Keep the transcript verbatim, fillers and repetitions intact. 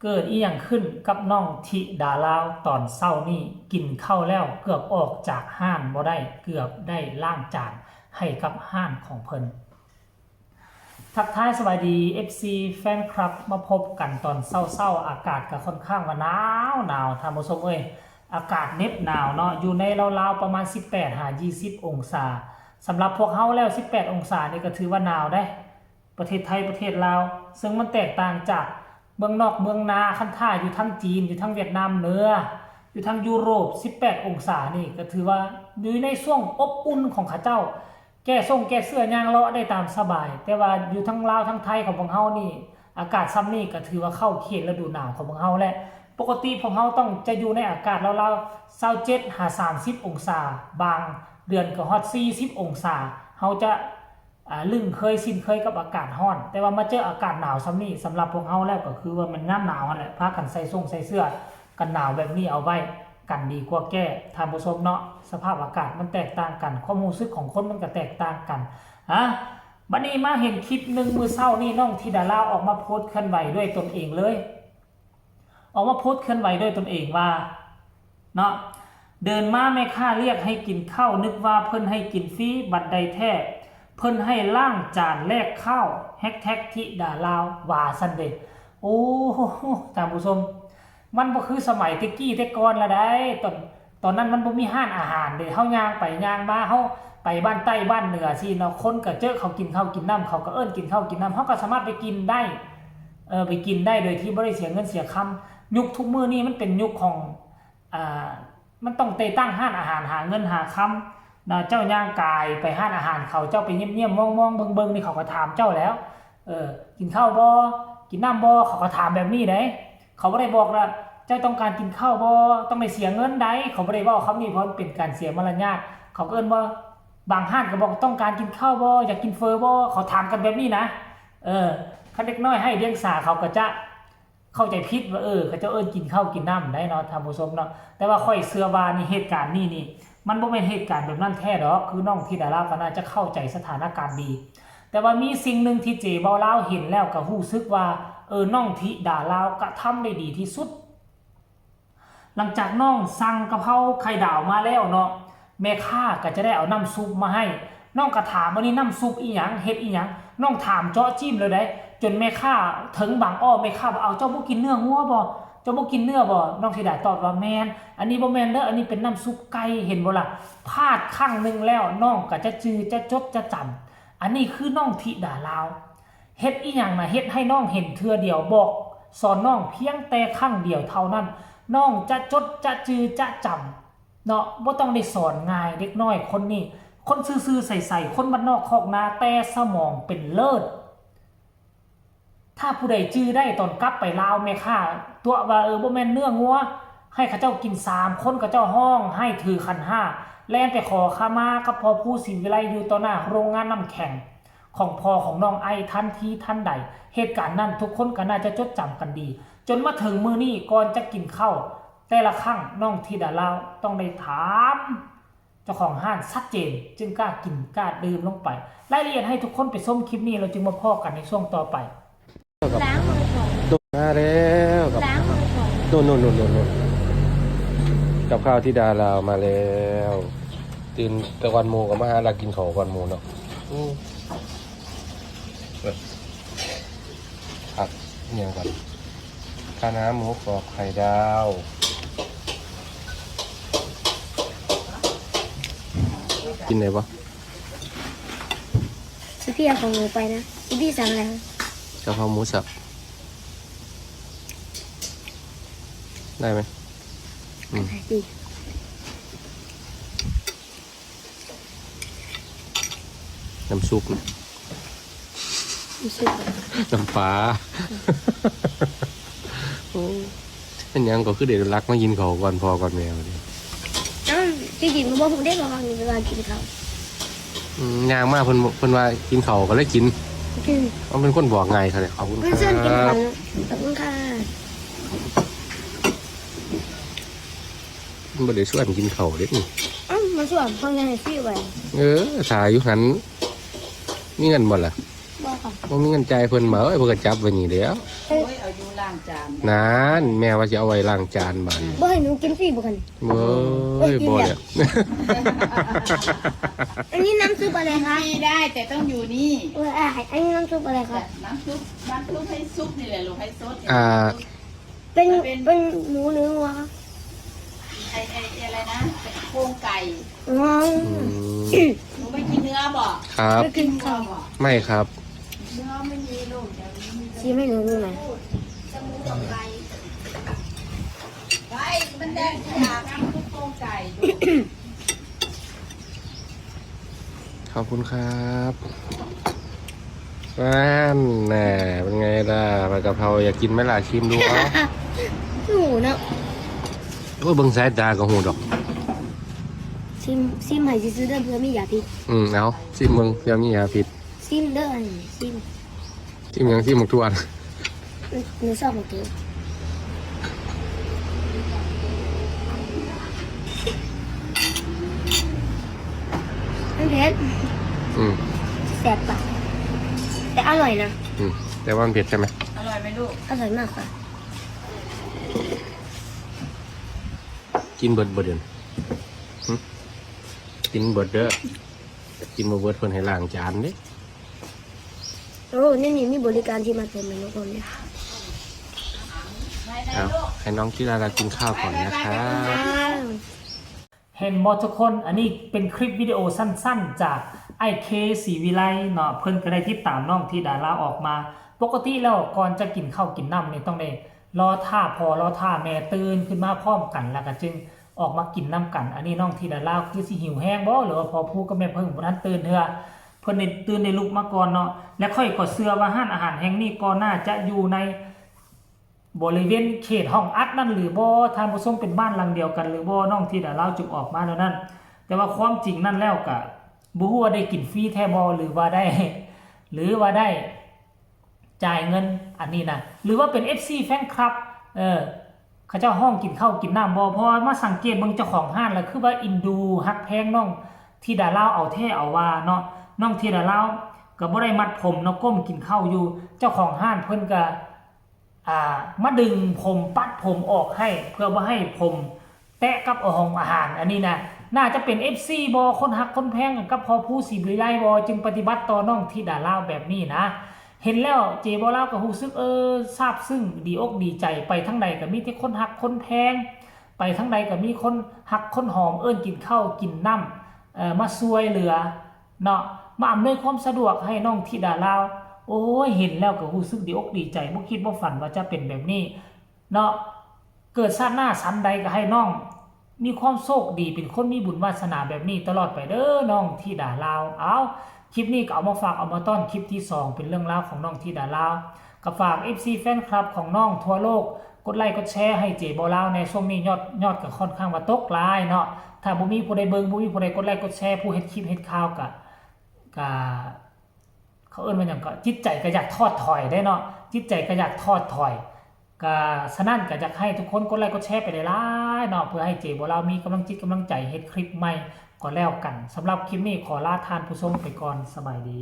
เกิดอิหยังขึ้นกับน้องธิดาลาวตอนเช้านี้ กินข้าวแล้วเกือบออกจากร้านบ่ได้ เกือบได้ล้างจานให้กับร้านของเพิ่น ทักทายสวัสดี เอฟซี แฟนคลับ มาพบกันตอนเช้าๆ อากาศก็ค่อนข้างว่าหนาวหนาว ท่านผู้ชมเอ้ย อากาศเหน็บหนาวเนาะ อยู่ในราวๆ ประมาณ สิบแปดหายี่สิบ องศา สำหรับพวกเฮาแล้ว สิบแปด องศานี่ก็ถือว่าหนาวเด้ ประเทศไทยประเทศลาว ซึ่งมันแตกต่างจากเมืองนอกเมืองนา คันถ้าอยู่ทางจีน อยู่ทางเวียดนามเหนือ อยู่ทางยุโรป สิบแปด องศานี่ก็ถือว่าอยู่ในช่วงอบอุ่นของเขาเจ้า แก้ส่งแก้เสื้อย่างเลาะได้ตามสบาย แต่ว่าอยู่ทางลาวทางไทยของพวกเฮานี่ อากาศส่ำนี้ก็ถือว่าเข้าเขตฤดูหนาวของพวกเฮาแล้ว ปกติพวกเฮาต้องจะอยู่ในอากาศราวๆ ซาวเจ็ดหาสามสิบ องศา บางเดือนก็ฮอด สี่สิบ องศา เฮาจะ อ่า ลึงเคยชินเคยกับอากาศร้อน แต่ว่ามาเจออากาศหนาวส่ำนี้ สำหรับพวกเฮาแล้วก็คือว่ามันยามหนาวนั่นแหละ พากันใส่ส่งใส่เสื้อกันหนาวแบบนี้เอาไว้กันดีกว่าแก้ ท่านผู้ชมเนาะ สภาพอากาศมันแตกต่างกัน ความรู้สึกของคนมันก็แตกต่างกัน ฮะ บัดนี้มาเห็นคลิปหนึ่งมื้อเช้านี่ น้องธิดาลาวออกมาโพสต์เคลื่อนไหวด้วยตนเองเลย ออกมาโพสต์เคลื่อนไหวด้วยตนเองว่า เนาะ เดินมาแม่ค้าเรียกให้กินข้าว นึกว่าเพิ่นให้กินฟรี บัดใดแท้ เพิ่นให้ล้างจานแลกข้าว แฮชแท็กธิดาลาว ว่าซั่นเด้ โอ้ ท่านผู้ชม มันบ่คือสมัยแต่กี้แต่ก่อนละได้ ตอน ตอนนั้นมันบ่มีร้านอาหารเด้ เฮาย่างไปย่างมา เฮาไปบ้านใต้บ้านเหนือซี้เนาะ คนก็เจอเขากินข้าวกินน้ำ เขาก็เอิ้นกินข้าวกินน้ำ เฮาก็สามารถไปกินได้ เออ ไปกินได้โดยที่บ่ได้เสียเงินเสียคำ ยุคทุกมื้อนี้มันเป็นยุคของ อ่า มันต้องได้ตั้งร้านอาหารหาเงินหาคำนะ เจ้าย่างกายไปร้านอาหารเขา เจ้าไปเงียบๆ มองๆ เบิ่งๆ นี่เขาก็ถามเจ้าแล้ว เออ กินข้าวบ่ กินน้ำบ่ เขาก็ถามแบบนี้เด้ เขาบ่ได้บอกว่า เจ้าต้องการกินข้าวบ่ ต้องได้เสียเงินใด เขาบ่ได้เว้าคำนี้ เพราะมันเป็นการเสียมารยาท เขาก็เอิ้นว่า บางร้านก็บอกต้องการกินข้าวบ่ อยากกินเฟอบ่ เขาถามกันแบบนี้นะ เออ คันเด็กน้อยไห้เดียงสาเขาก็จะเข้าใจผิดว่า เออ เขาเจ้าเอิ้นกินข้าวกินน้ำได้เนาะ ท่านผู้ชมเนาะ แต่ว่าข้อยเชื่อว่านี่ เหตุการณ์นี้นี่ มันบ่แม่นเหตุการณ์แบบนั้นแท้ดอก คือน้องธิดาลาวก็น่าจะเข้าใจสถานการณ์ดี แต่ว่ามีสิ่งหนึ่งที่เจ๊เบาลาวเห็นแล้วก็รู้สึกว่า เออ น้องธิดาลาวกระทำได้ดีที่สุด หลังจากน้องสั่งกะเพราไข่ดาวมาแล้วเนาะ แม่ค้าก็จะได้เอาน้ำซุปมาให้ น้องก็ถามว่า นี่น้ำซุปอีหยัง เฮ็ดอีหยัง น้องถามเจาะจิ้มเลยเด้ จนแม่ค้าเถิงบางอ้อ แม่ค้าว่า เอา เจ้าบ่กินเนื้องัวบ่ เจ้าบ่กินเนื้อบ่ น้องธิดาตอบว่า แม่น อันนี้บ่แม่นเด้อ อันนี้เป็นน้ำซุปไก่ เห็นบ่ล่ะ พลาดครั้งหนึ่งแล้ว น้องก็จะจื่อ จะจด จะจำ อันนี้คือน้องธิดาลาว เฮ็ดอีหยังนะ เฮ็ดให้น้องเห็นเทื่อเดียว บอกสอนน้องเพียงแต่ครั้งเดียวเท่านั้น น้องจะจด จะจื่อ จะจำ เนาะ บ่ต้องได้สอนง่าย เด็กน้อยคนนี้ คนซื่อๆ ใสๆ คนบ้านนอกคอกนา แต่สมองเป็นเลิศ ถ้าผู้ใดจื่อได้ตอนกลับไปลาว แม่ค้าตั๋วว่า เออ บ่แม่นเนื้องัว ให้เขาเจ้ากินสามคน เขาเจ้าฮ้องไห้ถือขันห้า แล่นไปขอขมากับพ่อภูศรีวิไลอยู่ต่อหน้าโรงงานน้ำแข็งของพ่อของน้องไอทันทีทันใด เหตุการณ์นั้นทุกคนก็น่าจะจดจำกันดี จนมาถึงมื้อนี้ก่อนจะกินข้าว แต่ละครั้งน้องธิดาลาวต้องได้ถามเจ้าของร้านชัดเจน จึงกล้ากินกล้าดื่มลงไป รายละเอียดให้ทุกคนไปชมคลิปนี้ เราจึงมาพ้อกันในช่วงต่อไป ล้างมือก่อน มาแล้วกับ ล้างมือก่อน นู่นๆๆๆๆ กับข้าวธิดาลาวมาแล้ว ตื่นแต่ก่อนหมู่ก็มาหาลักกินข้าวก่อนหมู่เนาะ อืม ผักเนี่ยก่อน คะน้าหมูกรอบไข่ดาว กินได้ปะ พี่เอาของหนูไปนะ พี่สั่งอะไรคะ กะเพราหมูสับ ได้ไหม อืม อะไรดี น้ำซุป น้ำซุป น้ำปลา โอ้ เป็นหยังก็คือเด็กรักมากินข้าวก่อนพ่อก่อนแม่วะเนี่ย เอ้า ที่จริงมันบอกผมได้บอกว่ามีเวลากินข้าว อืม ย่างมาเพิ่น เพิ่นว่ากินข้าวก็เลยกิน อืม มันเป็นคนบอกง่ายขนาด ขอบคุณ เพื่อนชวนกินข้าว ครับ ขอบคุณค่ะ มันบ่ได้ชวนกินข้าวเด้นี่ เอ้า มาชวนเพิ่นให้ฟรีไว้ เออ ถ่ายอยู่หัน มีเงินบ่ล่ะ บ่ บ่มีเงินจ่ายเพิ่นมา เอ้ย เพิ่นก็จับไว้นี่แหล้ว โอ้ย เอาอยู่ล้างจาน นั่น แม่ว่าสิเอาไว้ล้างจานบาดนี้ บ่ให้หนูกินฟรีบ่คัน เว้ย บ่แล้ว อันนี้น้ำซุปอะไรคะ ไม่ได้แต่ต้องอยู่นี่ เอออ่ะอันนี้น้ำซุปอะไรคะ น้ำซุปน้ำซุปให้ซุปนี่แหละลูก ให้ซดนี่ อ่า เป็นเป็นหมูหรือวัวคะ ไอ้ไอ้ไอ้อะไรนะเป็นโครงไก่ อ๋อ อืม หนูไม่กินเนื้อบอก ครับ ไม่กินค่ะ บอก ไม่ครับ เนื้อไม่มีลูกเดี๋ยวนี้มี ชิมให้หนูดูหน่อย ไว้มันแดงขนาดน้ำซุปโครงไก่ ขอบคุณครับ นั่นแน่ เป็นไงล่ะ ผัดกะเพราอยากกินไหมล่ะ ชิมดูเอา หมูเนาะ โอ้ย เบิ่งสายตาก็ฮู้ดอก ชิมชิมให้ซื่อๆเด้อเพื่อมียาพิษ อืม เอา ชิมเบิ่ง เพื่อมียาพิษ ชิมเด้ออันนี้ชิม ชิมหยัง ชิมหมกทวน หนูชอบหมูเก๋มันเผ็ด อืม แสบปากแต่อร่อยนะ อืม แต่ว่ามันเผ็ดใช่ไหม อร่อยไหมลูก อร่อยมากค่ะ กินเบิดบ่เดินหึกินเบิดเด้อ กินบ่เบิดเพิ่นให้ล้างจานเด้ โอ้นี่นี่มีบริการที่มาเต็มเลยทุกคนเนี่ย เอาให้น้องที่ดารากินข้าวก่อนนะครับ อ้าว เห็นบ่ทุกคน อันนี้เป็นคลิปวิดีโอสั้นๆ จากไอ้เค ศรีวิไลเนาะ เพิ่นก็ได้ติดตามน้องธิดาลาวออกมา ปกติแล้วก่อนจะกินข้าวกินน้ำนี่ต้องได้รอท่าพ่อรอท่าแม่ตื่นขึ้นมาพร้อมกัน แล้วก็จึงออกมากินน้ำกัน อันนี้น้องธิดาลาวคือสิหิวแฮงบ่ หรือว่าพ่อภูกับแม่เพิ่งบ่ทันตื่นเทื่อ เพิ่นได้ตื่นได้ลุกมาก่อนเนาะ และข้อยก็เชื่อว่าร้านอาหารแห่งนี้ก็น่าจะอยู่ใน บริเวณเขตห้องอัดนั่นหรือบ่ ท่านผู้ชม เป็นบ้านหลังเดียวกันหรือบ่ น้องธิดาลาวจึงออกมาแนวนั้น แต่ว่าความจริงนั่นแล้วก็บ่ฮู้ว่าได้กินฟรีแท้บ่ หรือว่าได้ หรือว่าได้จ่ายเงินอันนี้นะ หรือว่าเป็น เอฟซี แฟนคลับ เออ เขาเจ้าฮ้องกินข้าวกินน้ำบ่ เพราะว่ามาสังเกตเบิ่งเจ้าของร้านแล้วคือว่าเอ็นดูฮักแพงน้องธิดาลาวเอาแท้เอาว่าเนาะ น้องธิดาลาวก็บ่ได้มัดผมเนาะ ก้มกินข้าวอยู่ เจ้าของร้านเพิ่นก็ อ่า มาดึงผมปัดผมออกให้ เพื่อบ่ให้ผมแตะกับห้องอาหาร อันนี้นะ น่าจะเป็น เอฟซี บ่ คนฮักคนแพงกับพ่อภู ศรีวิไลบ่ จึงปฏิบัติต่อน้องธิดาลาวแบบนี้นะ เห็นแล้วเจบ่าวลาวก็รู้สึก เออ ซาบซึ้ง ดีอกดีใจ ไปทางใดก็มีแต่คนฮักคนแพง ไปทางใดก็มีคนฮักคนหอม เอิ้นกินข้าวกินน้ำ เอ่อ มาช่วยเหลือเนาะ มาอำนวยความสะดวกให้น้องธิดาลาว โอ้ย เห็นแล้วก็รู้สึกดีอกดีใจ บ่คิดบ่ฝันว่าจะเป็นแบบนี้เนาะ เกิดชาติหน้าสันใดก็ให้น้องมีความโชคดี เป็นคนมีบุญวาสนาแบบนี้ตลอดไปเด้อน้องธิดาลาว เอา คลิปนี้ก็เอามาฝากเอามาต้อน คลิปที่สองเป็นเรื่องราวของน้องธิดาลาว ก็ฝาก เอฟซี แฟนคลับของน้องทั่วโลก กดไลค์กดแชร์ให้เจบ่าวลาวแหน่ ช่วงนี้ยอด ยอดก็ค่อนข้างว่าตกหลายเนาะ ถ้าบ่มีผู้ใดเบิ่ง บ่มีผู้ใดกดไลค์กดแชร์ ผู้เฮ็ดคลิปเฮ็ดข่าวก็ ก็ เขาเอิ้นว่าหยังก็ จิตใจก็อยากท้อถอยได้เนาะ จิตใจก็อยากท้อถอย ก็ฉะนั้นก็อยากให้ทุกคนกดไลค์กดแชร์ไปหลายๆเนาะ เพื่อให้เจบ่าวลาวมีกำลังจิตกำลังใจเฮ็ดคลิปใหม่ก็แล้วกัน สำหรับคลิปนี้ขอลาท่านผู้ชมไปก่อน สบายดี